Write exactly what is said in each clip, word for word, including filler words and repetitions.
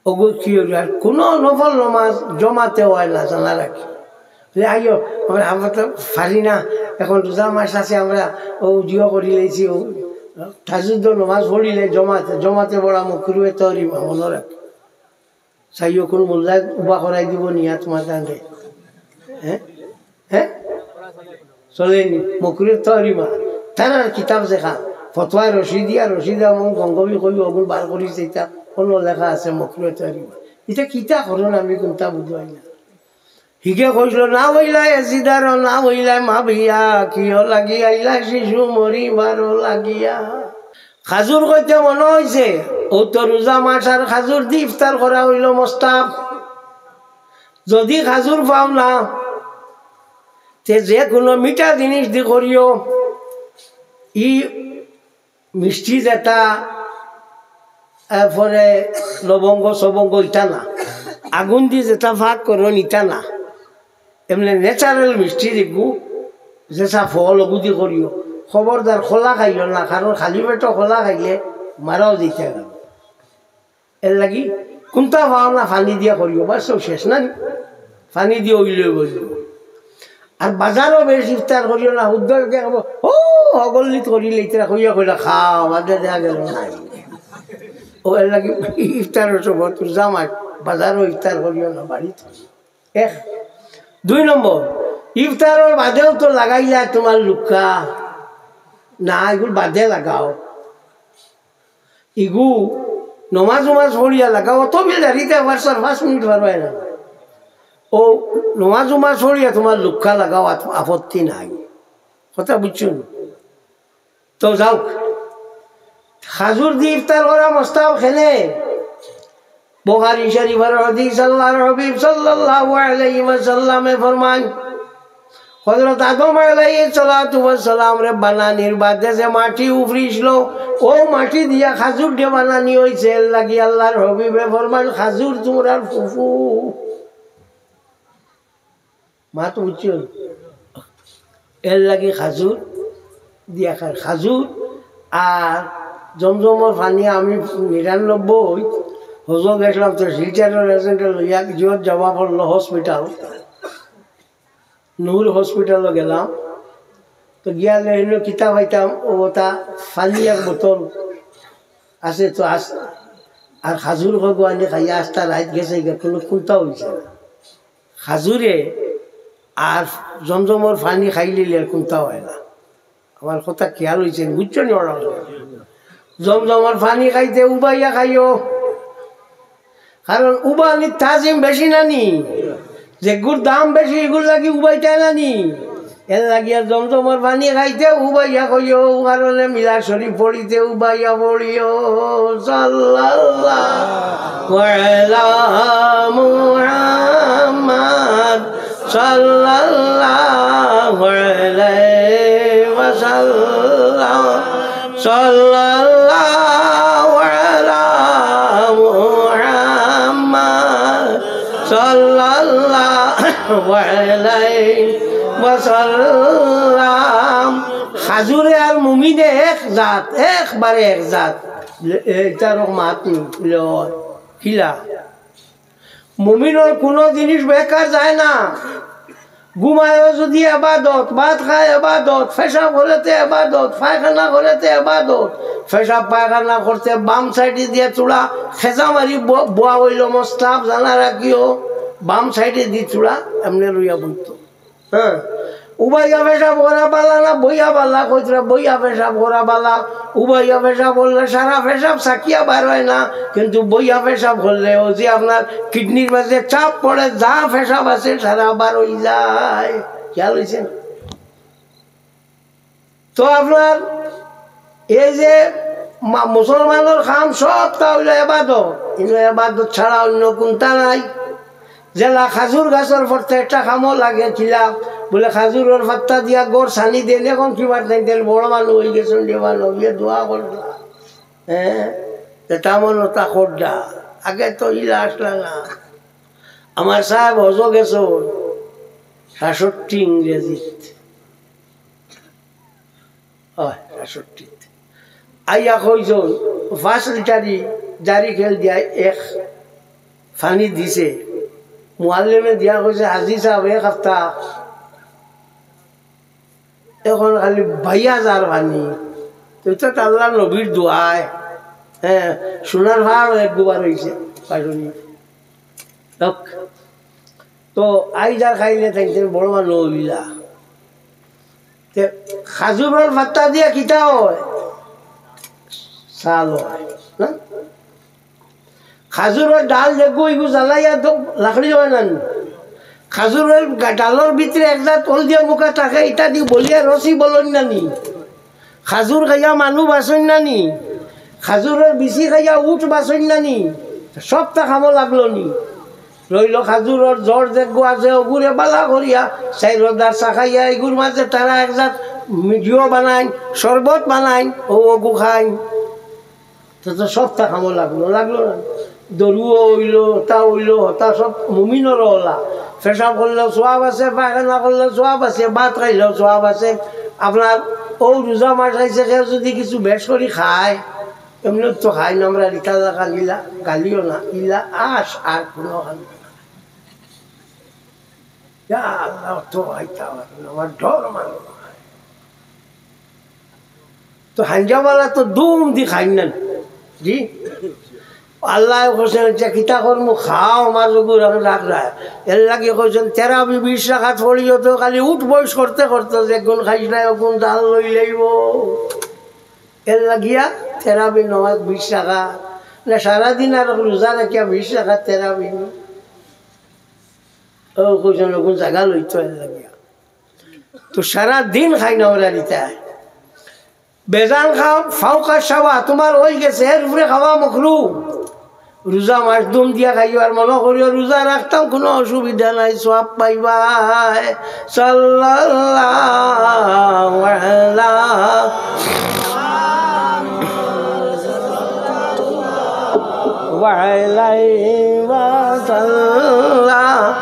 অগু কি অইল? আর কোনো নফল নমাজ জমাতে অয় না, জানা রাখি। যে আইও, আমরা, আমরা তো পারি না, এখন রোজা মাস আছে, আমরা ও জিও করি লইছি, ও তাহাজ্জুদ নমাজ পড়িলে জমাতে, জমাতে পড়া মকরুহে তহরিমা, মনো রাখি। চাইও কোন মোল্লায় উবা করাই দিব নিয়া তোমার কান্দে। হ্যাঁ? হ্যাঁ? চলেনি? মকরুহে তহরিমা। তারার কিতাব লেখা, ফতোয়া রশিদিয়া, রশিদ এবং গঙ্গবি কবি অগুন বার করি যেটা, অনো লেখা আছে মকরুহে তহরিমা। ইটা কিতা করইন আমি কুনটা বুঝাই না। হিগে কইছিল, "না বইলা এজিদার, না বইলা মা বিয়া, কিয় লাগি আইলা শিশু মরিবার লাগিয়া।" খাজুর কইতে মনো অইছে, ও তো রোজা মাস আর খাজুর দি ইফতার করা অইল মোস্তাব। যদি খাজুর পাও না, তে যে কোনো মিঠা জিনিস দি করিও, ই মিষ্টি যেটা, এরপরে লবঙ্গ সবঙ্গ ইটা না, আগুন দি যেটা ফাঁক করইন ইটা না, এমনি natural মিষ্টি দেখবো, যেটা ফল অগুদি করিও। খবরদার খোলা খাইও না, কারণ খালি পেটো খোলা খাইলে মারাও দিতে গেল। এর লাগি কুনটা পাও না, পানি দিয়া করিও, বাস, সব শেষ না নি? পানি দিয়া অইলে বলবো। আর বাজারও বেশ ইফতার করিও না, উদ্ধার কে খাবো, ও, হগল্লিত করিলে ইতারা কইয়া কইলা, "খাও, বাদে দেয়া গেল না।" ও, এর লাগি ইফতারর সময় তুই জামাই বাজারও ইফতার করিও না, বাড়িত। এক। দুই নম্বর, ইফতারর বাদেও তো লাগাইলা তোমার লুক্কা। না, এগুলো বাদে লাগাও। ইগু নমাজ উমাজ পড়িয়া লাগাও, অত বেলা রাইতে আবার চার পাঁচ মিনিট বার হয় না। ও নমাজ উমাজ পড়িয়া তোমার লুক্কা লাগাও, আত-, আপত্তি নাই। কথা বুঝছো নি? তো যাউক, খাজুর দি ইফতার করা মোস্তাব কেনে? বুখারী শরীফর হাদিস, আল্লাহর হাবিব সাল্লাল্লাহু আলাইহি ওয়াসাল্লামে ফরমান, হযরত আদম আলাইহিস সালাতু ওয়াস সালামরে বানানির বাদে যে মাটি উফরিছিল, ও মাটি দিয়া খাজুর দিয়া বানানি অইছে। এর লাগি আল্লাহর হাবিবে ফরমান, "খাজুর তুমরার ফুফু।" মাত বুঝছো? এর লাগি খাজুর দিয়া খায়। খাজুর আর জমজমর পানি আমি নিরানব্বই হজো গেছিলাম, তো শিলচরের এজেন্টে লইয়া জিওত যাওয়া পড়লো হসপিটাল, নূর হসপিটালো গেলাম। তো গিয়া লইলো কিতা পাইতাম, ও তা পানি এক বোতল আছে তো আস-, আর খাজুর হগো আনি খাইয়া আস্তা রাইত গেছে গিয়া, কোনো কুনতা অইছে না। খাজুরে আর জমজমর পানি খাইলিলে কুনতা হয় না। আমার কথা খেয়াল অইছে নি? বুঝছো নি ওরা? জমজমর পানি খাইতে উবাইয়া খাইও, কারণ উবানির তাজিম বেশি না নি, যেগুর দাম বেশি, এগুর লাগি উবাইতে না নি। এর লাগি আর জমজমর পানি খাইতে উবাইয়া খাইও, কারণে মিলাদ শরীফ পড়িতে উবাইয়া পড়িও। সাল্লাল্লাহু আলা মুহাম্মাদ, সাল্লাল্লাহু আলাইহি ওয়াসাল্লাম, সাল্লাল্লাহু আলা মুহাম্মাদ, সাল্লাল্লাহু আলাইহি ওয়াসাল্লাম। খাজুরে আর মুমিনে এক জাত, একবারে এক জাত। এ-, এটারও মাত নেই, লয়। কিলা? মুমিনর কোনো জিনিস বেকার যায় না। ঘুমায়ও যদি এবাদত, ভাত খায় এবাদত, পেশাব করেতে এবাদত, পায়খানা করেতে এবাদত। পেশাব পায়খানা করতে বাম সাইডে দিয়া চূড়া খেজা মারি ব-, বওয়া অইল মোস্তাব, জানা রাখিও। বাম সাইডে দি চূড়া এমনে লইয়া বইতো। হ্যাঁ, উবাইয়া পেশাব করা বালা না বইয়া বালা? কইতরা বইয়া পেশাব করা বালা। উবাইয়া পেশাব করলে সারা পেশাব সাকিয়া বার হয় না, কিন্তু বইয়া পেশাব করলে ও যে আপনার কিডনির মাঝে চাপ পড়ে, যা পেশাব আছে সারা বার হই যায়। খেয়াল হইছে না? তো আপনার এই যে মা-, মুসলমানর কাম সবটা হইল এবাদত, কিন্তু এবাদত ছাড়া অন্য কোনটা নাই। যেলা খাজুর গাছর পড়তে একটা কামও লাগে কিলা, বলে খাজুরর পাত্তা দিয়া গড় সানি দেন, এখন কি বার নাই দেন, বড় মানুষ হয়ে গেছেন, যে মানুষ, ইয়ে দোয়া করলা। হ্যাঁ, তে তেমন ওটা করডা, আগে তো ইলা আসলা না। আমার সাহেব হজো গেছে সাতষট্টি ইংরেজিত, অয়, সাতষট্টিত। আইয়া কইছইন, পাঁচ লিটারি জারি খেল দিয়া এক পানি দিছে, মুয়াল্লিমে দিয়া কইছে, "হাজি সাব, এক হাপ্তা এখন খালি বাইয়া যার পানি।" তো ইটা তো আল্লাহর নবীর দোয়ায়, হ্যাঁ, সোনার পাহাড় এক গুবার হইছে, পাইছনি? তো আইজ আর খাইলে থাকতে বড় মানুষ হইলা। তে খাজুরর পাত্তা দিয়া কিতা হয়? ছাল হয়, না? খাজুরর ডাল দেখবো, ইগু জ্বালাইয়া তো লাকড়ি হয় না নি? খাজুরর গা-, ডালর ভিতরে এক জাত হলদিয়া মুখা থাকে, ইটা দি বলিয়া রশি বলইন না নি? খাজুর খাইয়া মানু বাঁচইন না নি? খাজুরর বিচি খাইয়া উট বাঁচইন না নি? সবতা কামো লাগলো নি? রইল খাজুরর জড় যেগু আছে, ওগুরে বালা করিয়া চাইরোদার চাখাইয়া, এগুর মাঝে তারা এক জাত মিডিও বানাইন, শরবত বানাইন, ও ওগু খাইন। তো, তো সবতা কামো লাগলো, লাগলো না? দরুও হইলো, তা হইলো, তা সব মুমিনরও হলা। পেশাব করলেও সওয়াব আছে, পায়খানা করলেও সওয়াব আছে, ভাত খাইলেও সওয়াব আছে। আপনার ও রোজা মাস আইছে, কেউ যদি কিছু বেশ করি খায়, এমনি তো খাই না আমরা, ইটা গালিলা, গালিও না, ইলা আশ আর কোনো খান না। ইয়া আল্লাহ, তো খাইতা পারে না, আমার ডর মানে। তো হাঞ্জাওয়ালা তো দুম দি খাইন না। জি? আল্লাহ কইছেন, "যে কিতা করমু, খাও, আমার জগুর আমি রাখ রায়।" এর লাগি কইছেন, "তেরাবি বিশ রাকাত পড়িও তো খালি উঠ বইস করতে করতে, যেগুন খাইস না, ওগুন জাল লই লইব।" এর লাগিয়া তেরাবি নমাজ বিশ রাকাত। না, সারাদিন আর রোজা রাখিয়া বিশ রাকাত তেরাবি। ও কইছেন, ওগুন জাগা লইতো এর লাগিয়া। তো সারা দিন খাই না ওরা দিতা। বেজান খাও, ফাউকা সাওয়া, তোমার ওই গেছে, এর উপরে খাওয়া মকরু। রোজা মাস দুম দিয়া খাইও, আর মনে করিও রোজা রাখতাম, কোনো অসুবিধা নাই, সওয়াব পাইবায়। সাল্লাল্লাহু আলা ওয়া আলাইহি ওয়া সাল্লাম।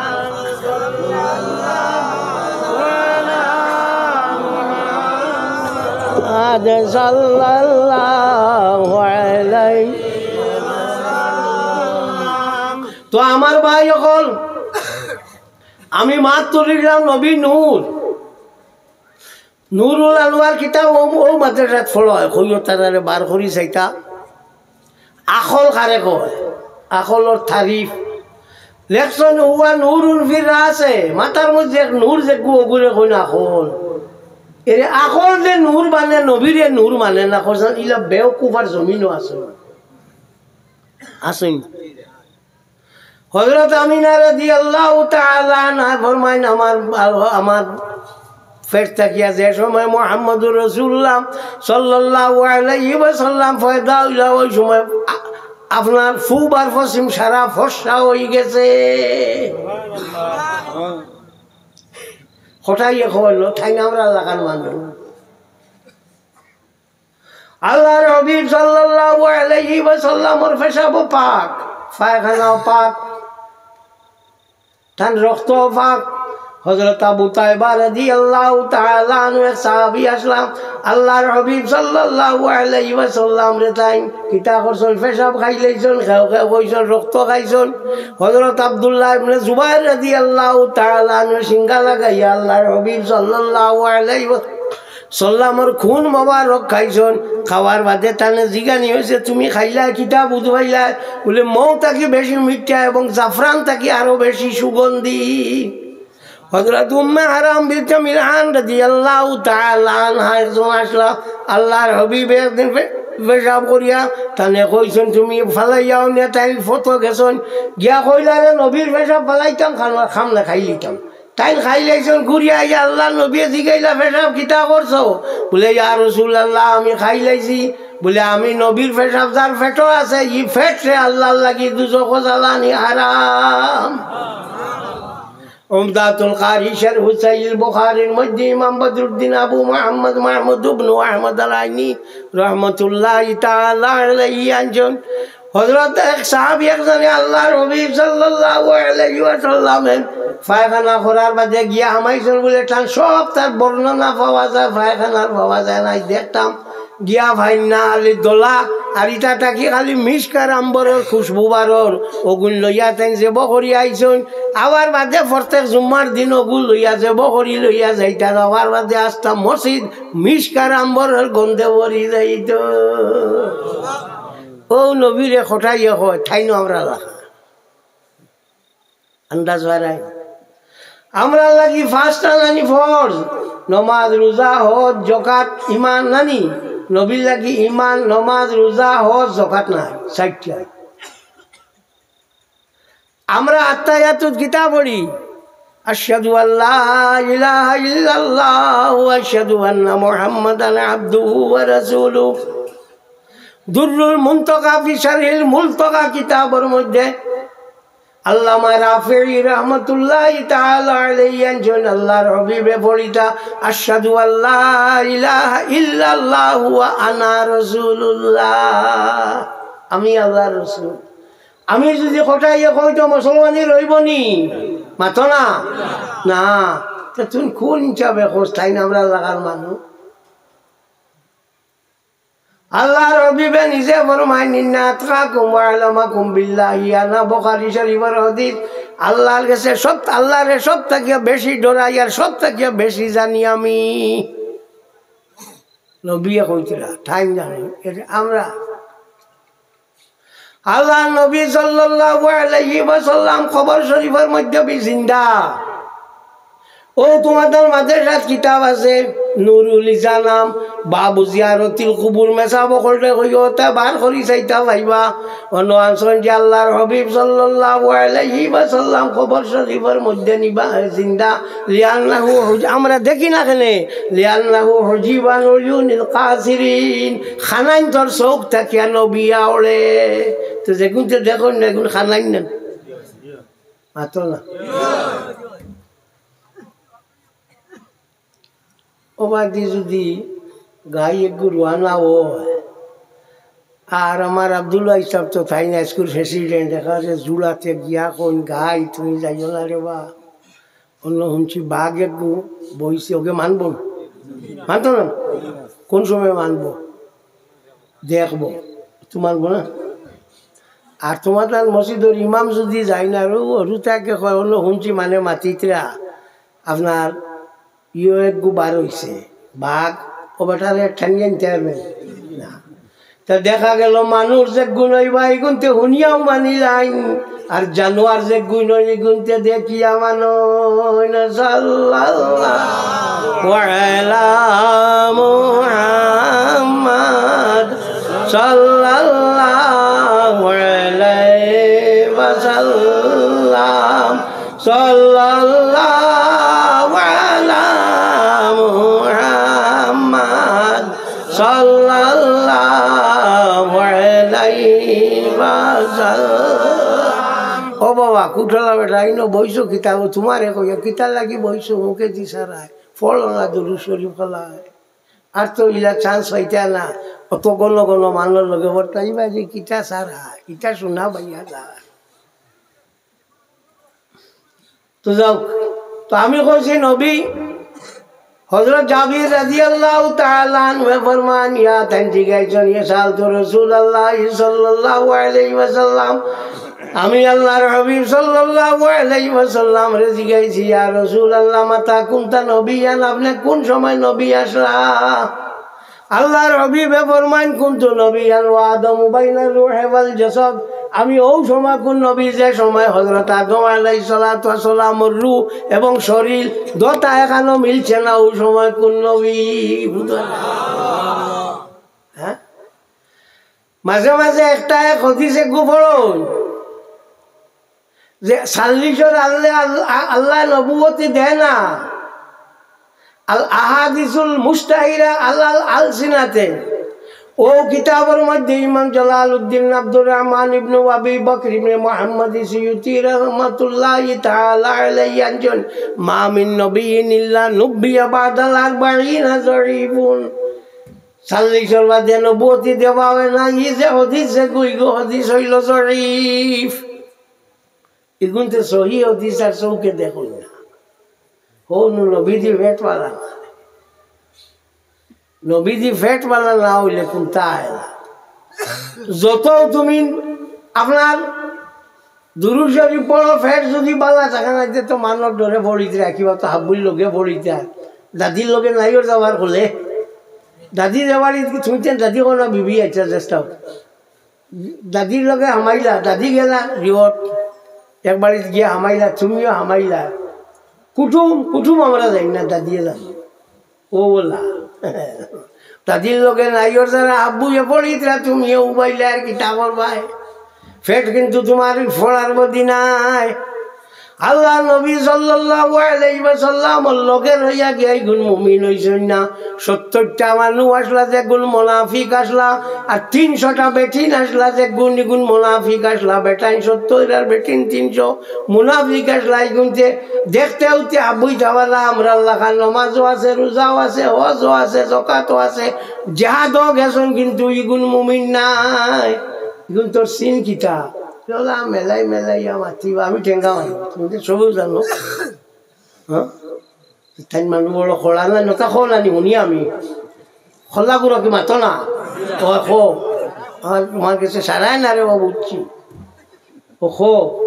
আজ সাল্লাল্লাহু আলাইহি। তো আমার ভাই অকল, আমি মাত তুলিলাম নবী নূর। নুরুল আনোয়ার কিতাব ও, ও মাদ্রাসাত পড়ায়, কইও তারারে বার করি চাইতা। আকল কারে কয়? আকলর তারিফ। লেখছইন, "হুয়া নূরুন ফি রাসে", মাথার মধ্যে এক নূর যেগু, ওগুরে কইন আকল। এরে আকল যে নূর মানে, নবীরে নূর মানে না, কইছইন, ইলা বেওকুফ আর জমিনও আছে। আছইন। হযরত আমিনা রাদিয়াল্লাহু তাআলা আনহা ফরমাইন, আমার, আমার পেট থাকিয়া যে সময় মুহাম্মদুর রাসূলুল্লাহ সাল্লাল্লাহু আলাইহি ওয়াসাল্লাম পয়দা হইলা, ওই সময় আ-, আপনার পূব আর পশ্চিম সারা ফর্সা হই গেছে। কটাই এখন, তাই না আমরা লাগান মানুষ। আল্লাহর হাবিব সাল্লাল্লাহু আলাইহি ওয়াসাল্লামর পেশাবও পাক, পায়খানাও পাক, তান রক্তও পাক। হযরত আবু তাইবা রাদিয়াল্লাহু তাআলা আনহু এক সাহাবী আছলা, আল্লাহর হাবিব সাল্লাল্লাহু আলাইহি ওয়াসাল্লামরে তাইন কিতা করছইন, পেশাব খাইলাইছইন, কেউ কেউ কইছইন রক্ত খাইছইন। হযরত আব্দুল্লাহ ইবনে জুবাইর রাদিয়াল্লাহু তাআলা আনহু সিঙ্গা লাগাইয়া আল্লাহর হাবিব সাল্লাল্লাহু আলাইহি ওয়া সাল্লামর খুন মোবারক খাইছইন। খাওয়ার বাদে তানে জিগানি হইছে, "তুমি খাইলায় কিতা বুঝ পাইলায়?" বুলে, "মৌ থাকি বেশি মিঠা এবং জাফরান থাকি আরো বেশি সুগন্ধি।" হযরত উম্মে হারাম বিনতে মিলহান রাদিয়াল্লাহু তাআলা আনহা একজন আছলা, আল্লাহর হাবিব একদিন পে-, পেশাব করিয়া তানে কইছইন, "তুমি ফালাইয়াও না।" তাইন ফতো গেছইন, গিয়া কইলা, "রে নবীর পেশাব ফালাইতাম, খাম-, খামনে খাইলিতাম।" তাইন খাইলাইছইন, ঘুরিয়া আইয়া আল্লাহর নবীয়ে জিগাইলা, "পেশাব কিতা করছো?" বুলে, "ইয়া রাসূলুল্লাহ, আমি খাইলাইছি।" বুলে, "আমি নবীর পেশাব যার পেটো আছে, ই পেটরে আল্লাহর লাগি দুজখো জ্বালানি হারাম।" উমদাতুল কারি শারহু সহিহুল বুখারীর মধ্যে ইমাম বদরুদ্দিন আবু মুহাম্মদ মাহমুদ ইবনু আহমদ আল আইনি রহমতুল্লাহি তাআলা আলাইহি আনছইন, হযরত এক সাহাবী একজনে আল্লাহর হাবিব সাল্লাল্লাহু আলাইহি ওয়াসাল্লামে পায়খানা করার বাদে গিয়া হামাইছইন বুলে, তান সব তার বর্ণনা পাওয়া যায়, পায়খানার পাওয়া যায় নাই। দেখতাম গিয়া পাইন না, খালি দলা, আর ইটা থাকি খালি মিশক আর আম্বরর খুশবু বারর, অগুন লইয়া তাইন জেব করি আইছইন। আবার বাদে প্রত্যেক জুম্মার দিন অগুন লইয়া জেব করি লইয়া যাইতা, আবার বাদে আস্তা মসজিদ মিশক আর আম্বরর গন্ধে ভরি যাইত। অউ নবীরে কটাইয়ে কয়, তাইনও আমরার লাখান। আন্দাজ বাড়াই। আমরার লাগি পাঁচটা নানি ফরজ, নমাজ, রোজা, হজ, জকাত, ইমান নানি। নবীর লাগি ইমান, নমাজ, রোজা, হজ, জকাত নাই, চাইরটা। আমরা আত্তাহিয়াতুত কিতা পড়ি? আশহাদু আল্লা ইলাহা ইল্লাল্লাহ ওয়া আশহাদু আন্না মুহাম্মাদান আবদুহু ওয়া রাসূলুহু। দুররুল মুনতাকা ফি শারহিল মুলতাকা কিতাবর মধ্যে আল্লামা রাফিঈ রহমতুল্লাহি তাআলা আলাইহি আনছইন, আল্লাহর হাবিবে পড়িতা, "আশহাদু আল্লা ইলাহা ইল্লাল্লাহু ওয়া আনা রাসূলুল্লাহ।" আমি আল্লাহর রসুল। আমি যদি কটাইয়ে কই তো মুসলমানি রইবো নি? মাতো না? না। তে তুই কোন হিসাবে কস তাইন আমরার লাখান মানুষ? আল্লাহর হাবিবে নিজে ফরমাইন, "ইন্না আতকাকুম ওয়া আ'লামাকুম বিল্লাহি আনা", বুখারী শরীফর হাদিস। আল্লাহর গেছে সব, আল্লাহরে সব থাকিয়া বেশি ডরাই আর সব থাকিয়া বেশি জানি আমি। নবীয়ে কইতরা, তাইন জানি। এরে আমরা আল্লাহর নবী সাল্লাল্লাহু আলাইহি ওয়াসাল্লাম কবর শরীফর মধ্যে বি জিন্দা। অউ তুমার মাদ্রাসাত কিতাব আছে, নুরুল ইসা নাম, বাবু জিয়ারতিল কুবুর, মেসাব অকলরে কইও, তা বার করি চাইতা পাইবা। অনো আনছইন যে আল্লাহর হাবিব সাল্লাল্লাহু আলাইহি ওয়াসাল্লাম কবর শরীফর মধ্যে নিবা, জিন্দা। লিআন্নাহু হুজ-, আমরা দেখি না কেনে? লিআন্নাহু হুজিব আন উয়ুনিল কাসিরিন। কানাইন্তর চউখ থাকিয়া নবী আওড়ে। তো যেগুনতে দেখইন না, এগুন কানাইন না। মাতো না। অবাদি যদি গাই এগু রওয়ানা অয়, আর আমার আব্দুল্লাহ ইসাব তো তাইন স্কুল প্রেসিডেন্ট, দেখা যায় জুড়াতে গিয়া কইন, "গাই, তুমি যাইও না রে বা।" অনো হুনছি বাঘ এগু বইছে, অগে মানবো না? মানতো না? কোন সময় মানবো? দেখবো। তুই মানবো না? আর তুমার তার মসজিদর ইমাম যদি যাইন আর অউ হুরুতাকে কয়, "অনো হুনছি মানে মাতিতরা, আপনার ইয়ো এগু বার অইছে, বাঘ, অউ বেটারে ঠেঙ্গে আনতে পারবেন না।" তা দেখা গেল মানুষ যেগুন অইবা, ইগুনতে হুনিয়াও মানিলাইন, আর জানোয়ার যেগুন অইন, ইগুনতে দেখিয়া মানইন। সাল্লাল্লাহু আলা মুহাম্মাদ, সাল্লাল্লাহু আলাইহি ওয়াসাল্লাম। সাল্লাল্লাহু আলা মুহাম্মাদ সাল্লাল্লাহু আলাইহি ওয়াসাল্লাম। ও বাবা, কুঠালা বেটা, ইনো বইছো কিতা? ও তুমারে কইয়া কিতার লাগি বইছো? মুখে দি সারায়, পড়ো না দুরূদ শরীফ খালায়। আর তো ইলা চান্স পাইতা না, অত ঘন ঘন মানুষর লগে বর্তাইবা যে কিতা সারা, কিতা শোনা বাইয়া যায়। তো যাও, তো আমি কইছি নবী, হযরত জাবির রাদিয়াল্লাহু তাআলা আনহু ফরমান, ইয়া তাইন জিগাইছইন, ইয়া সাআলতু রাসূলুল্লাহ সাল্লাল্লাহু আলাইহি ওয়াসাল্লাম, আমি আল্লাহর হাবিব সাল্লাল্লাহু আলাইহি ওয়াসাল্লামরে জিগাইছি, ইয়া রাসূলুল্লাহ, মাতা কুনতা নবিয়্যান, আপনে কোন সময় নবী আসলা? আল্লাহর হাবিবে ফরমাইন, "কুনতু নবিয়্যান ওয়া আদামু বাইনা রূহি ওয়াল জাসাদ।" আমি অউ সময়কুর নবী, যে সময় হযরত আদম আলাইহিস সালাতু ওয়াস সালামর রূহ এবং শরীর দুইটা একখানো মিলছে না, অউ সময়কুর নবী। হ্যাঁ? মাঝে মাঝে একটা এক হাদিস এগু পড়ইন যে চল্লিশর আল্লাহ, আল্লাহ, আল্লাহ নবুয়তি দেয় না। আল আহাদিসুল মুশতাহিরা আলাল আলসিনাতে। অউ কিতাবর মধ্যে ইমাম জালালউদ্দিন আব্দুর রহমান ইবনে আবি বকর ইবনে মুহাম্মদ সুয়ুতি রহমাতুল্লাহি তাআলা আলাইহি আনছইন, "মা মিন নবিয়্যিন ইল্লা নুব্বিয়া বাদাল আরবাঈনা যঈফুন।" চল্লিশর বাদে নবুয়তি দেওয়া অয় না, ই যে হাদিস, যে গুইগো হাদিস অইলো যঈফ। ইগুনতে সহি হাদিস আর চউখে দেখইন না। হউ নু নবীজি পেটওয়ালা না। নবীজি পেট বালা না অইলে কুন্তা আয় না। যত তুমি আপনার দুরুদ শরীফ পড়ো, পেট যুদি বালা থাকে না, তে তো মানর ডরে পড়িতে রাখিবা, তো হাব্বুর লগে পড়িতে। দাদির লগে নাইওর যাওয়ার হলে, দাদি যাওয়ার ইদ-, তুমি তেন দাদি কোনো বিবি আইতা চেষ্টা করো। দাদির লগে হামাইলা, দাদি গেলা রিওত, একবারে গিয়া হামাইলা, তুমিও হামাইলা। কুটুম, কুটুম আমরা যাই না, দাদিয়ে যাই। ও বলা, দাদির লগে নাইওর যারা আব্বু এ পড়িতরা, তুমিও উবাইলে আর কিতা করবায়? পেট কিন্তু তোমার পড়ার মধ্যে নাই। আল্লাহ নবী সাল্লাল্লাহু আলাইহি ওয়াসাল্লামর লগে রইয়া গিয়া ইগুন মুমিন অইছইন না। সত্তরটা মানুষ আসলা যেগুন মুনাফিক আসলা, আর তিনশোটা বেটিন আসলা যেগুন ইগুন মুনাফিক আসলা, বেটাইন সত্তর আর বেটিন তিনশো, মুনাফিক আসলা। ইগুনতে দেখতে উঠতে হাবুই থাওয়ালা, আমরার লাখান নমাজও আছে, রোজাও আছে, হজও আছে, জকাতও আছে, জেহাদও গেছইন, কিন্তু ইগুন মুমিন নায়। ইগুন তোর সিন কিতা? চলা মেলাই মেলাইয়া মাতিবা, আমি ঠেঙ্গা মারি, তুমি তো সবই জানো। হ্যাঁ, তাই মানুষ বড় খোলা না, নতা খোলা নি শুনি আমি। খোলা গুলো কি মাতো না? ও খো, আর তোমার কাছে সারায় না রে বাবু, বুঝছি। ও খো,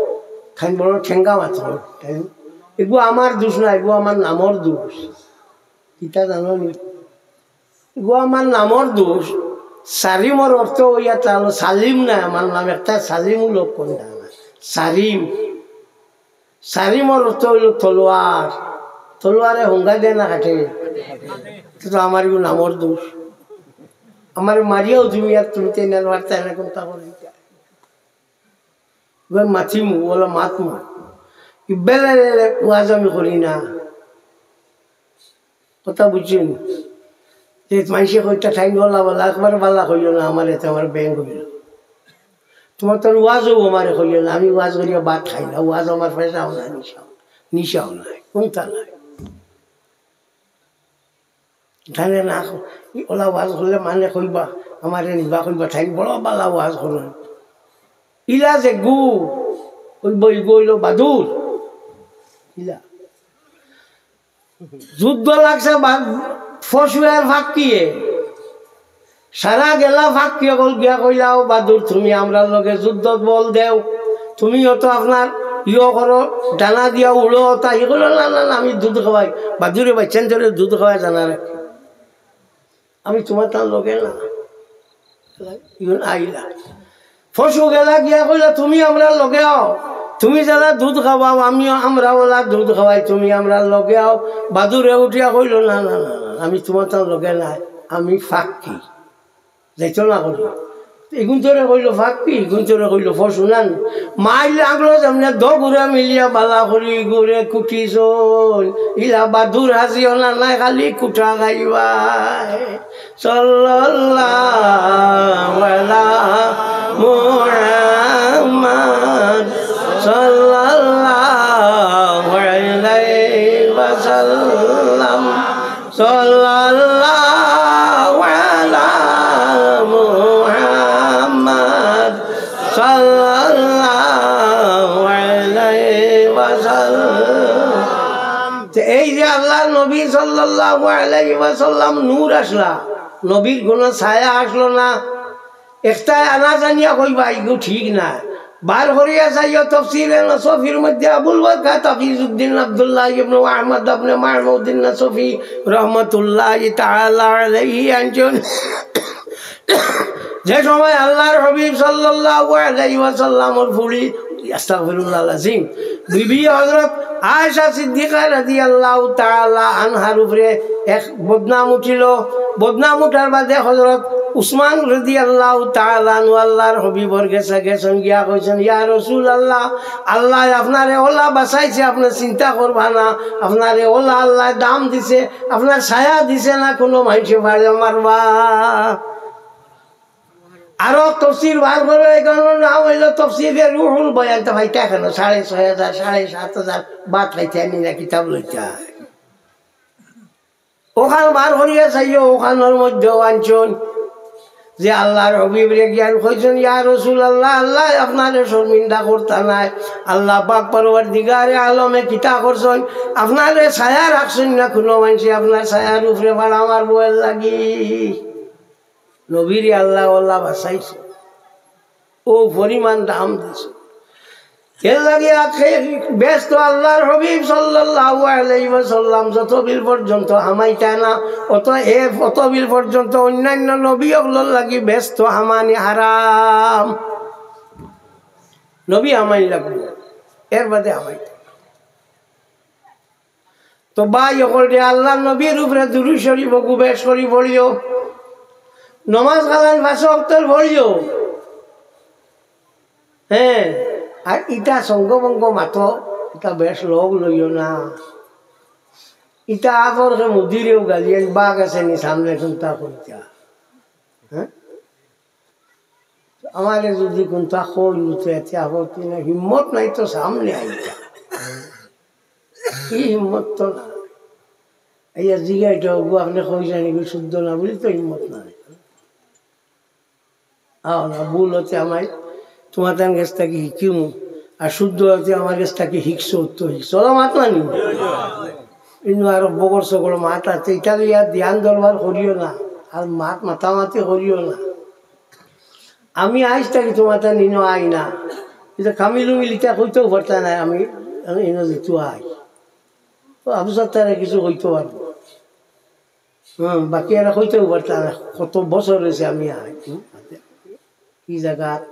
খান বড় ঠেঙ্গা মাতো। এগু আমার দোষ না, এগু আমার নামর দোষ। কিতা জানো নি? এগু আমার নামর দোষ। সারিমর অর্থ হইয়া তাহলে সালিম না, আমার নাম একটা সালিম লোক কোন না। সারিম, সারিমর অর্থ হইল তলোয়ার। তলোয়ারে হঙ্গা দেয় না কাটে। তো আমার এগু নামর দোষ। আমার মারিয়াও তুমি আর তুমি তেনার বার্তা এরকম তা বলি। এবার মাতিমু, ওলা মাতমু। ইবেলে ওয়াজ আমি করি না। কথা বুঝছেন? যে মাইনষে কইতা ঠাইন বালা বালা, একবার বালা কইও না, আমার এতে আমার ব্যাংক হইল। তোমার তোর ওয়াজও আমারে কইও না, আমি ওয়াজ করিয়া ভাত খাই না, ওয়াজ আমার পেশাও নাই, নিশাও, নিশাও নাই, কোনটা নাই। জানে না, ওলা ওয়াজ করলে মানে কইবা, আমারে নিবা কইবা, ঠাইন বড় বালা ওয়াজ করুন। ইলা যে গু, ওই বই গইল বাদুর। ইলা। যুদ্ধ লাগছে বা-, পশুয়ের ফাঁকিয়ে। সারা গেলা ফাঁকিয়ে কল গিয়া কইলাও, "বাদুর, তুমি আমরার লগে যুদ্ধ বল দেও। তুমি অত আপনার ইয়ো করো, ডানা দিয়া উড়ো।" তা হি কইলো, "না, না, না, আমি দুধ খাওয়াই।" বাদুরে বাচ্চান ধরে দুধ খাওয়াই জানা রাখি। আমি তোমার তার লগে না। ইগুন আইলা। পশু গেলা গিয়া কইলা, "তুমি আমরার লগে আও। তুমি যেলা দুধ খাওয়াও, আমিও আমরা ওলা দুধ খাওয়াই, তুমি আমরার লগে আও।" বাদুরে উঠিয়া কইলো, "না, না, না, না, আমি তোমার তার লগে নাই, আমি ফাঁকি।" যাইতো না করি। ইগুন তোরে কইলো ফাঁকি, ইগুন তোরে কইলো পশু না। মাইল লাগলো যেমনে দগুরে মিলিয়া বালা করি গুরে কুটিছইন। ইলা বাদুর হাজিও না নাই, খালি কুটা খাইবায়। সাল্লাল্লাহু আলা মুহাম্মদ, সাল্লাল্লাহু আলাইহি ওয়াসাল্লাম, সাল্লাল্লাহু আলা মুহাম্মদ, সাল্লাল্লাহু আলাইহি ওয়াসাল্লাম। তো এই যে আল্লাহর নবী সাল্লাল্লাহু আলাইহি ওয়াসাল্লাম নূর আসলা, নবীর কোনো ছায়া আসলো না। একটা আনা জানিয়া কইবা, "ইগু ঠিক না।" বার করিয়া চাইও তফসিরে নসফির মধ্যে আবুল বারকাত হাফিজউদ্দিন আব্দুল্লাহ ইবনে আহমদ ইবনে মাহমুদ্দিন নসফি রহমতুল্লাহি তাআলা আলাইহি আনছইন, যে সময় আল্লাহর হাবিব সাল্লাল্লাহু আলাইহি ওয়াসাল্লামর ফুড়ি, আস্তাগফিরুল্লাহ আল-আজিম, বিবি হযরত আয়েশা সিদ্দিকা রাদিয়াল্লাহু তাআলা আনহার উপরে এক বদনাম উঠিল। বদনাম উঠার বাদে হযরত উসমান রাদিয়াল্লাহু তাআলা আনহু আল্লাহর হাবিবর গেছে গেছইন গিয়া কইছইন, "ইয়া রাসূলুল্লাহ, আল্লাহ আপনারে ওলা বাঁচাইছে, আপনে চিন্তা করবা না, আপনারে ওলা আল্লাহ দাম দিছে, আপনার ছায়া দিছে না, কোনো মাইনষে বাড়ি মারবা।" আরো তফসির বার করো, এগুনর নাম অইলো তফসিরে রুহুল বয়ান। তো ভাই, দেখেন, সাড়ে ছয় হাজার, সাড়ে সাত হাজার বাদ পাইতে আমি না কিতাব লইতে হয়। ওখান বার করিয়া চাইও, ওখানর মধ্যেও আনছইন। যে আল্লাহর হাবিবরে গিয়া কইছইন, "ইয়া রাসূলুল্লাহ, আল্লায় আপনারে শর্মিন্দা করতা নায়।" আল্লাহ পাক পরওয়ারদিগারে আলমে কিতা করছইন, আপনারে ছায়া রাখছইন না, কুনু মানষে আপনার ছায়ার উপরে ফাড়া মারবো এর লাগি। নবীরে আল্লাহ আল্লাহ বাঁচাইছে, অউ পরিমাণ দাম দিছে। এর লাগি আখে বেহেস্তো আল্লাহর হাবিব সাল্লাল্লাহু আলাইহি ওয়াসাল্লাম যত বিল পর্যন্ত হামাইতা না, অত এ, অত বিল পর্যন্ত অন্যান্য নবী অকলর লাগি বেহেস্তো হামানি হারাম। নবী হামাইন লাগবো, এর বাদে হামাইতা না। তো ভাই অকলরে, আল্লাহর নবীর উপরে দুরূদ শরীফ অগু বেশ করি পড়িও, নমাজ কালান পাঁচ ওয়াক্তর পড়িও। হ্যাঁ, আর ইতা সঙ্গভঙ্গ মাতো, ইতা বেশ লগ লইও না। ইতা আদর কে মুদিরেও গালিয়াইন, বাঘ আছে নি সামনে কুনতা কইতা। হ্যাঁ? আমারে যদি কুনতা কইন তো এতে আপত্তি নাই, হিম্মত নাই তো সামনে আইতা। কি হিম্মত তো না। এই জিগাইটা অগু আপনে কই জানি কি শুদ্ধ না বুলি তো হিম্মত নাই। আও না, ভুল অতে আমায় তোমার তান গেছ থাকি হিকিমু, আর শুদ্ধ অতে আমার গেছ থাকি হিকছো, তো হিকছো, ওলা মাত মানি। ইনো আর বগর সগর মাত আছে, ইটা লইয়া ধ্যান দরবার করিও না, আর মাত মাতামাতি করিও না। আমি আইজ থাকি তোমার তান ইনো আই না, ইটা কামিলু মিলিতা কইতেও পারতা না, আমি, আমি ইনো যেতু আই। তো আবু সাত্তারে কিছু কইতে পারবো। হুম, বাকি এরা কইতেও পারতা না, কত বছর অইছে আমি আই। হুম, কি জাগাত?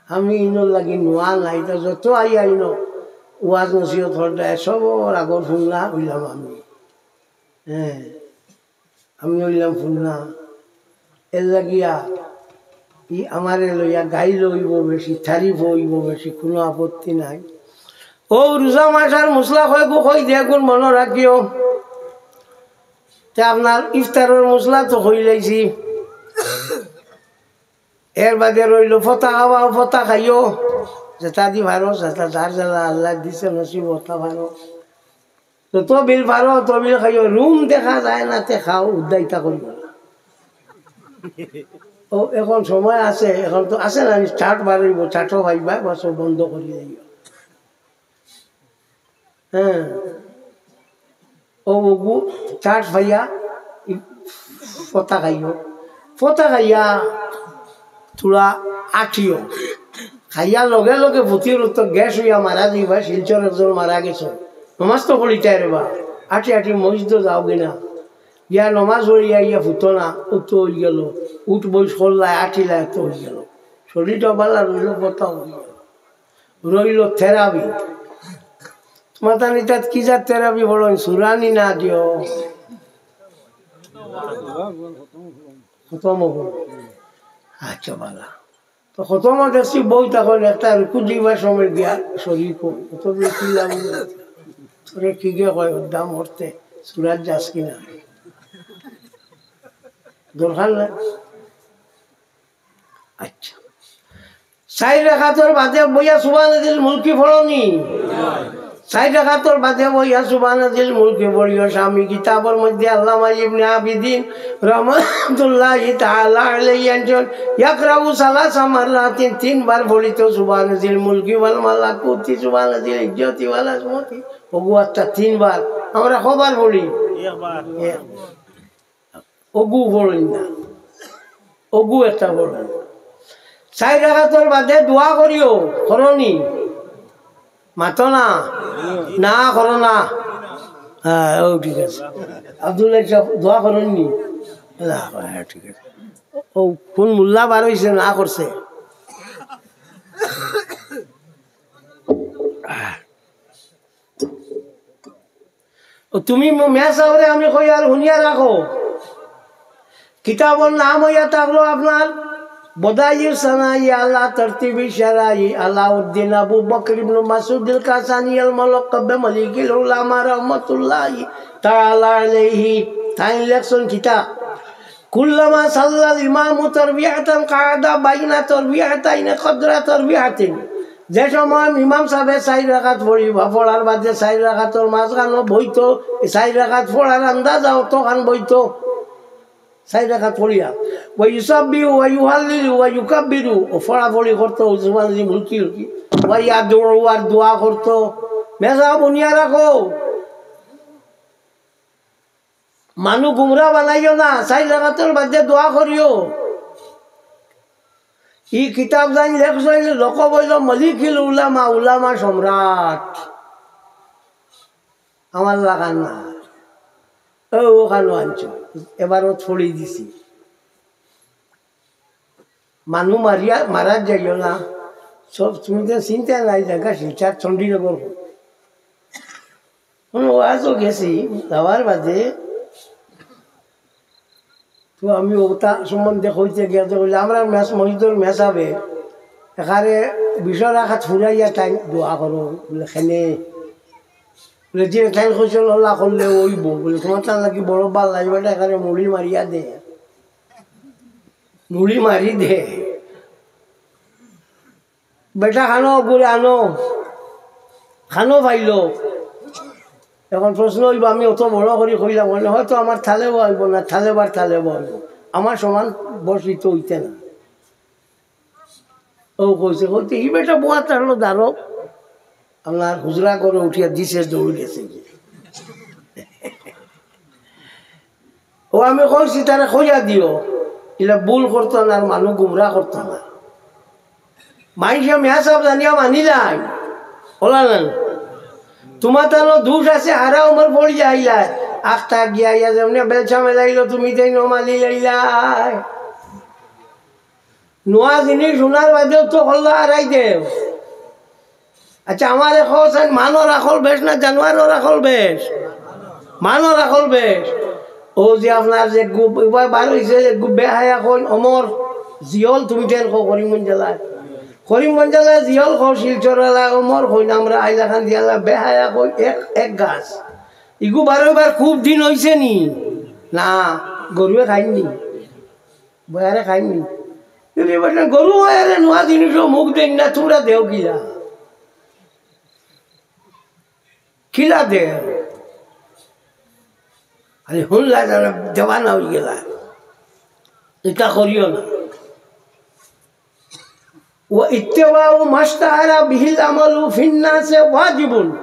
আমি ইনোর লাগি নুয়া না, ইটা যত আই আইনো, ওয়াজ নসিহত হরদায়, সবর আগর ফুন্না অইলাম আমি। হ্যাঁ, আমি অইলাম ফুন্না। এর লাগিয়া ই আমারে লইয়া গাইল অইবো বেশি, তারিফ অইবো বেশি, কুনু আপত্তি নাই। অউ রোজা মাস আর মুসলা কয়গু কই দিয়া গুন মনো রাখিও। তে আপনার ইফতারর মুসলা তো কইলাইছি। এর বাদে রইলো ফতা খাওয়া, ফতা খাইও। যেতা দি পারো, যেতা যার যেলা আল্লায় দিছে নসিব, অতা পারো। যত বিল পারো, অত বিল খাইও। রুম দেখা যায় না, তে খাও, উদ্দাইতা করিও না। ও, এখন সময় আছে, এখন তো আছে না, নি, চাট বারইবো, চাটও খাইবা, বাস, ও বন্ধ করি দিও। হ্যাঁ, ও অগু চাট পাইয়া ই ফতা খাইও, ফতা খাইয়া থুড়া আটিও, খাইয়া লগে লগে ফুতির তো গ্যাস অইয়া মারা যাইবা। শিলচর একজন মারা গেছে, নমাজ তো পড়িতায় রে বা, আটি আটি মসজিদো যাওগি না, গিয়া নমাজ পড়িয়া আইয়া ফুতো না, উতো অইগেলো, উঠ বইস করলায়, আটিলায়, তো অইগেলো, শরীরটা বালা রইলো, ফতা অইগেলো। রইলো তেরাবি। তোমার তান ইতাত কি জাত তেরাবি পড়ইন? সুরানি না দিও? খতম অইবো। আচ্ছা, বালা। তো খতম দেখছি বউ তখন একটা রুকু দিবার সময় দিয়া শরীর কম। অত বেশি লাভ নেই। তোরে কি গে কয়, ওর দাম হরতে, সুরাত যাস কিনা? দরকার নাই। আচ্ছা। চাইর রাকাতর বাদে বইয়া সুবহানাজিল মুলকি পড়নি? চাইর রাকাতর বাদে বইয়া সুবহানাজিল মুলকি পড়িও। শামী কিতাবর মধ্যে আল্লামা ইবনে আবিদিন রহমাতুল্লাহি তাআলা আলাইহি আনছইন, ইয়াকরাউ সালাসা মাররাতিন, তিনবার পড়িতো সুবহানাজিল মুলকি ওয়াল মালাকুতি, সুবহানাজিল ইজ্জতি ওয়াল আজমতি। অগু আস্তা তিনবার। আমরা কবার পড়ি? একবার। এক। অগু পড়ইন না, অগু একটা পড়ইন। চাইর রাকাতর বাদে দোয়া করিও, করনি? মাতো না, না করো না। হ্যাঁ, ও ঠিক আছে। আব্দুল্লাহ সাহেব দোয়া করইন নি? না, হ্যাঁ, ঠিক আছে। ও কোন মোল্লা বার অইছে, না করছে? ও তুমি ম-, মেসাবরে আমি কই আর হুনিয়া রাখো। কিতাবর নাম অইয়া থাকলো আপনার বদাইউ সানাই আলা তরতিবি শারাই আলাউদ্দিন আবু বকর ইবনে মাসুদ আল কাসানি আল মুলাক্কাব মালিকুল উলামা রহমাতুল্লাহি তাআলা আলাইহি। তাইন লেখছইন কিতা? কুল্লামা সাল্লাল ইমামু তারবিয়াতান কাআদা বাইনা তারবিয়াতাইন কদরা তারবিয়াতিন। যে সময় ইমাম সাহেবে চাইর রাকাত পড়িবা, পড়ার বাদে চাইর রাকাতর মাঝখানো বইতো, চাইর রাকাত পড়ার আন্দাজা অতখান বইতো। চাইর রাকাত পড়িয়া, ওয়া ইউসাব্বিহু ওয়া ইউহাল্লিলু ওয়া ইউকাব্বিরু, ও পড়াপড়ি করতো, সুবহানাল্লাহি মুলকি মুলকি, ওয়া ইয়াদউ, আর দোয়া করতো। মেসাব হুনিয়া রাখো, মানু গুমরা বানাইও না, চাইর রাকাতর বাদে দোয়া করিও। ই কিতাব যাইন লেখছইন, লকব অইলো মলিকিল উলামা, উলামা সম্রাট। আমার লাখান না, ও অখানো আনছো, এবারও ছড়ি দিছি। মানু মারিয়া, মারাত যাইও না, সব তুমি তো চিন্তা নাই, জাগা শিলচর চণ্ডীনগর। কোনো ওয়াজও গেছি, যাওয়ার বাদে তো আমি ওটা সম্বন্ধে কইতে গিয়া তো কইলে, আমরা মেস-, মসজিদর মেসাবে এখানে বিশ রাকাত ফুরাইয়া তাইন দোয়া করো, বলে, "খেনে?" বলে, "যে তাইন কইছইন, আল্লাহ করলে অইবো।" বলে, "তোমার তার লাগি বড় বাল লাগবে না, এখানে মুড়ি মারিয়া দে, মুড়ি মারি দে।" বেটা খানো করে আনো, খানো পাইলো। এখন প্রশ্ন অইবো, আমি অত বড় করি কইলাম, মানে হয়তো আমার থালেবা অইবো না, থালেবার থালেবা অইবো, আমার সমান বর্ষিত অইতে না। ও কইছে, কইতে, "ই বেটা বুয়া তার হলো দাঁড়ো।" আপনার হুজরা করে উঠিয়া দিছে, দৌড় গেছে গিয়া। ও আমি কইছি, "তারে কইয়া দিও, ইলা ভুল করতো না, আর মানু গুমরা করতো না।" মাইনষে মেসাব জানিয়া মানিলাই, ওলা না। তোমার তানো দোষ আছে, হারা উমর পড়িয়া আইলাই। আখতা গিয়া ইয়া যেমনে বেলচা মেলাইলো, তুমি তাই ন মানি লাইলাই। নোয়া জিনিস হুনার বাদেও তো কল্লা হারাই দেও। আচ্ছা, আমারে কও চাইন, মানর আকল বেশ না জানোয়ারর আকল বেশ? মানর আকল বেশ। ও যে আপনার যে গু-, উবায় বার অইছে, যে গু-, বেহায়া কইন, অমর, জিয়ল তুমি টেন কও করিমগঞ্জ জেলায়। করিমগঞ্জ জেলায় জিয়ল কও, শিলচর এলায় অমর কইন, আমরা আইলাকান্দি এলায় বেহায়া কইন, এক, এক গাছ। ইগু বার অইবার খুব দিন অইছে নি? না, গরুয়ে খাইন নি। বয়ারে খাইন নি। যদি বলেন, "গরু বয়ারে নোয়া জিনিসও মুখ দেইন না, তোমরা দেও কিলা?" কিলা দেও? আরে হুনলা যারা দেওয়ানা অই গেলা। ইতা করিও না। ওয়া ইত্তেবাউ মাশতাহারা বিহিল আমালু ফিন্নাসে ওয়াজিবুন।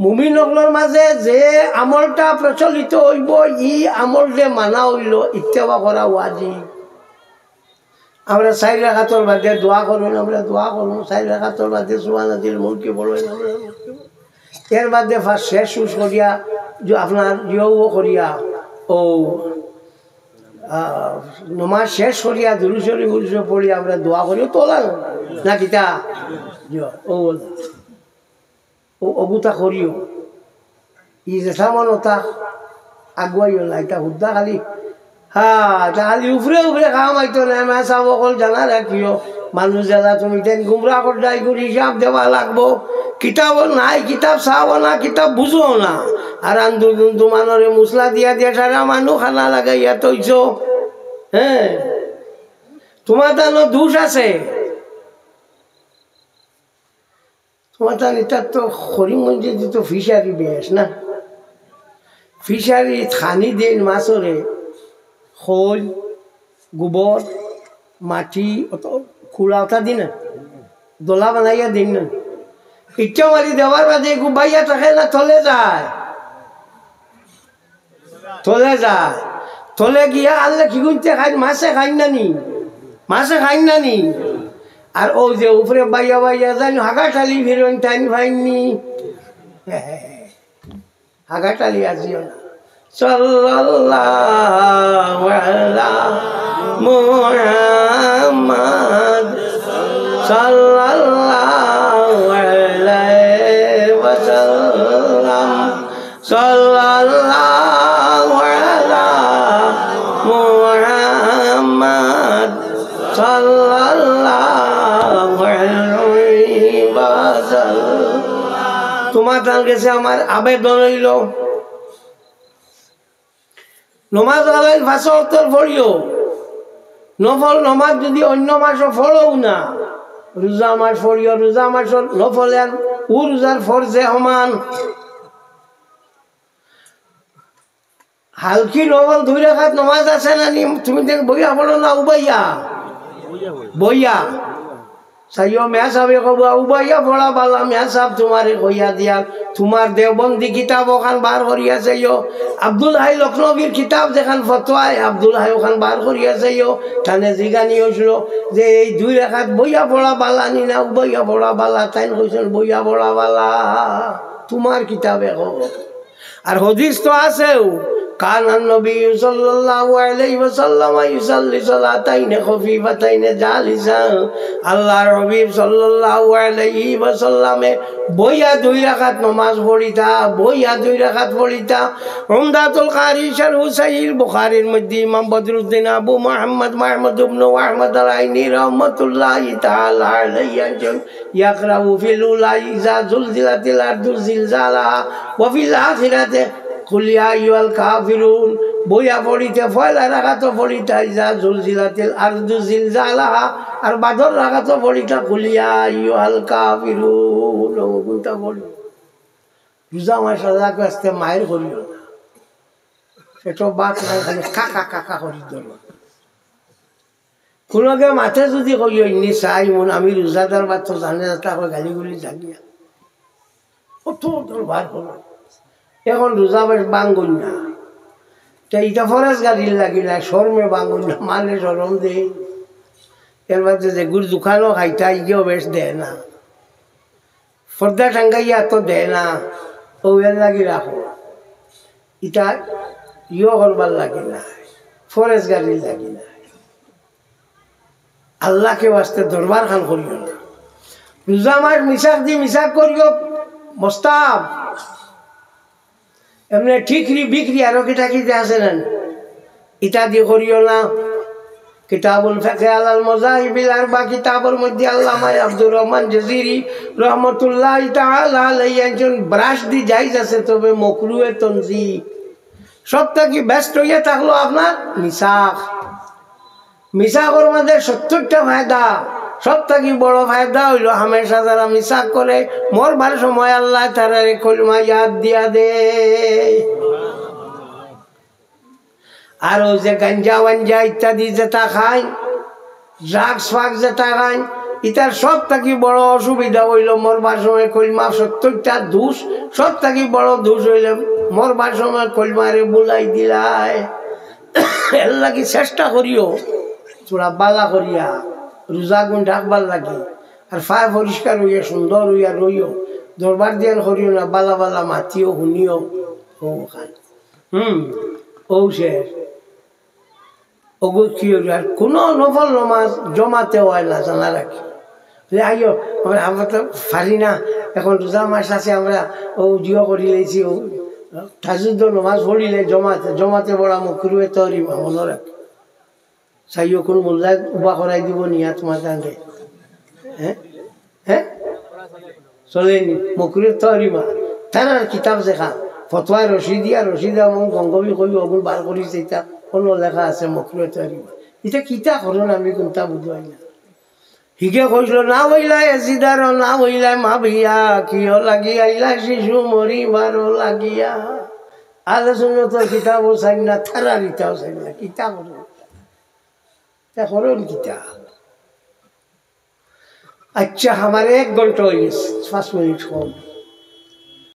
মুমিন অকলর মাঝে যে আমলটা প্রচলিত অইবো, ই আমলরে মানা অইলো, ইত্তেবা করা ওয়াজিব। আমরা চাইর রাকাতর বাদে দোয়া করইন, আমরা দোয়া করমু, চাইর রাকাতর বাদে সুবহানাল্লাহিল মুলকি পড়ইন, আমরা এর বাদে ফার্স্ট শেষ উস করিয়া, যে আপনার ইয়েও করিয়া, ও, আহ, নমাজ শেষ করিয়া দুরূদ শরীফ উরূদ শরীফ পড়িয়া আমরা দোয়া করি, ও তোলা না কিতা? জি, ও বলে। ও অগুতা করিও। ই যেতা মন অতা আগুয়াইও না, ইতা হুদ্দা খালি, হ্যাঁ, ইতা খালি উপরে উপরে কাম আইতো না, মেসাব অকল জানা রাখিও। মানুষ যারা তুমি তেন গুমরা করডাই করি হিসাব দেওয়া লাগবো। কিতাবও নাই, কিতাব চাও না, কিতাব বুঝো না। আর আন্দু দুন্দু মানরে মুসলা দিয়া দিয়া সারা মানু খানা লাগাইয়া তৈছো। হ্যাঁ, তোমার তানো দোষ আছে। তোমার তান ইতার তো করিমগঞ্জে তো ফিশারি বেশ না? ফিশারি খানি দেইন মাছরে, খৈল, গোবর, মাটি, অত কুড়া অতা দি না, দলা বানাইয়া দেইন না। ইটা মারি দেওয়ার বাদে এগু বাইয়া থাকে না তলে যায়। তলে যায়। তলে গিয়া আল্লাহ কি গুনতে খাইন, মাছে খাইন না নি? মাছে খাইন না নি? আর ও যে উপরে বাইয়া বাইয়া যাইন, হাগা টালি ফিরইন, টাইম পাইন নি? হাগা টালি আজিও না। সাল্লাল্লাহু আলা মুহাম্মাদ, সাল্লাল্লাহু আলাইহি ওয়াসাল্লাম। সাল্লাল্লাহু আলা মুহাম্মাদ, সাল্লাল্লাহু আলাইহি ওয়াসাল্লাম। তোমার তার গেছে আমার আবেদন অইলো, নমাজ আলাইন পাঁচ ওয়াক্তর পড়িও, নফল নমাজ যদি অন্য মাসও পড়ো না, রোজা মাস পড়িও, রোজা মাসর নফল আর ও রোজার ফরজে সমান। হালকি নফল দুই রাকাত নমাজ আছে না নি? তুমি দেখ বইয়া পড়ো না উবাইয়া? বইয়া। চাইও মেয়া সাবে কবা উবাইয়া পড়া বালা, মেয়া সাব তুমারে কইয়া দিয়ার, তুমার দেওবন্দি কিতাব অখান বার করিয়া চাইও, আব্দুল হাই লখনবীর কিতাব যেখান ফতোয়ায় আব্দুল হাই অখান বার করিয়া চাইও, তানে জিগানি অইছিল যে এই দুই রাকাত বইয়া পড়া বালা নি না উবাইয়া পড়া বালা, তাইন কইছইন বইয়া পড়া বালা। তুমার কিতাবে কও। আর হাদিস তো আছেও, কানান নবী সাল্লাল্লাহু আলাইহি ওয়াসাল্লাম ইউসাল্লি সালাতাইন খাফিফাতাইন জালিসা। আল্লাহর হাবিব সাল্লাল্লাহু আলাইহি ওয়াসাল্লামে বইয়া দুই রাকাত নমাজ পড়িতা, বইয়া দুই রাকাত পড়িতা। উমদাতুল কারি শারহু সহিহ বুখারীর মধ্যে ইমাম বদরুদ্দিন আবু মুহাম্মদ মাহমুদ ইবনে আহমদ আল আইনি রহমাতুল্লাহি তাআলা আলাইহি একজন ইয়াকরাউ ফিল উলা ইযা জুলজিলাতিল আরদু জিলজালাহা ওয়া ফিল আখিরাতি কুল ইয়া আইয়ুহাল কাফিরুন। বইয়া পড়িতা, পয়লা রাকাতো পড়িতা ইযা জুলজিলাতিল আরদু জিলজালাহা, আর বাদর রাকাতো পড়িতা কুল ইয়া আইয়ুহাল কাফিরুন। অগুনতা পড়ি। রোজা মাস আল্লাহকে আস্তে মাইর করিও না। পেটো ভাত নাই, খালি কাকা কাকা করি ধরো। কুনুগে মাতে যুদি কইও, "ইন্নি সাইমুন, আমি রোজাদার", বা তো জানে যাতা কয় গালিগুলি জানিয়া। কত দরবার করো। এখন রোজা মাস ভাঙ্গইন না। তে ইটা পরেজগারির লাগি না, শরমে ভাঙ্গইন না, মানে শরম দেয়। এর বাদে যেগুর দোকানো খাইতা, ইগেও বেশ দেয় না। পর্দা টাঙ্গাইয়া তো দেয় না, ও এর লাগি রাখো। ইটা ইয়ো করবার লাগি না, পরেজগারির লাগি না। আল্লাহকে ওয়াস্তে দরবার খান করিও না। রোজা মাস মিসাক দি মিসাক করিও, মোস্তাব। এমনে ঠিকরি বিক্রি আরো কিতা কিতা আছে না, ইটা দি করিও না। কিতাবুল ফিকহ আলাল মাযাহিবিল আরবা কিতাবর মধ্যে আল্লামা আব্দুর রহমান জাজিরি রহমতুল্লাহি তাআলা আলাইহি একজন ব্রাশ দি জায়েজ আছে, তবে মকরুহে তনজিহ। সব থাকি বেস্ট অইয়া থাকলো আপনার মিসাক। মিসাকর মাঝে সত্তরটা ফায়দা, সব থাকি বড় ফায়দা অইলো হামেশা যারা মিসাক করে, মরবার সময় আল্লায় তারারে কলমা ইয়াদ দিয়া দেয়। আর অউ যে গাঞ্জা ওয়াঞ্জা ইত্যাদি যেটা খায়, ড্রাগস ফাগস যেটা খায়, ইটার সব থাকি বড় অসুবিধা অইলো মরবার সময় কলমা, সত্তরটা দোষ, সব থাকি বড় দোষ অইলে মরবার সময় কলমারে ভুলাই দিলায়। এর লাগি চেষ্টা করিও, থুড়া বালা করিয়া রোজাগুন রাখবার লাগি, আর ফায় পরিষ্কার অইয়া সুন্দর অইয়া রইও, দরবার দিয়ান করিও না, বালা বালা মাতিও, হুনিও, অউ খান। হুম, অউ শেষ। অগু কি অইলো? আর কুনু নফল নমাজ জমাতে অয় না, জানা রাখি। যে আইও, আমরা, আমরা তো পারি না, এখন রোজা মাস আছে, আমরা অউ জিও করি লইছি, অউ তাহাজ্জুদ নমাজ পড়িলে জমাতে, জমাতে পড়া মকরুহে তহরিমা, মনো রাখি। চাইও কুন মোল্লায় উবা করাই দিব নিয়া তোমার কান্দে। হ্যাঁ? হ্যাঁ? চলেনি? মকরুহে তহরিমা। তারার কিতাব যেখান, ফতোয়া রশিদিয়া, রশিদা এবং গঙ্গবি কই অগুন বার করিছে, ইটা অনো লেখা আছে মকরুহে তহরিমা। ইটা কিতা করইন আমি কুনটা বুঝাই না। হিগে কইছিল, "না অইলা এজিদার, না অইলা মা বিয়া, কিয় লাগি আইলা শিশু মরিবার লাগিয়া।" আহলে সুন্নতর কিতাবও চাই না, তারার ইটাও চাই না, কিতা করইন? তা করইন কিতা? আচ্ছা, আমার এক ঘন্টা অই গেছে, পাঁচ মিনিট কম।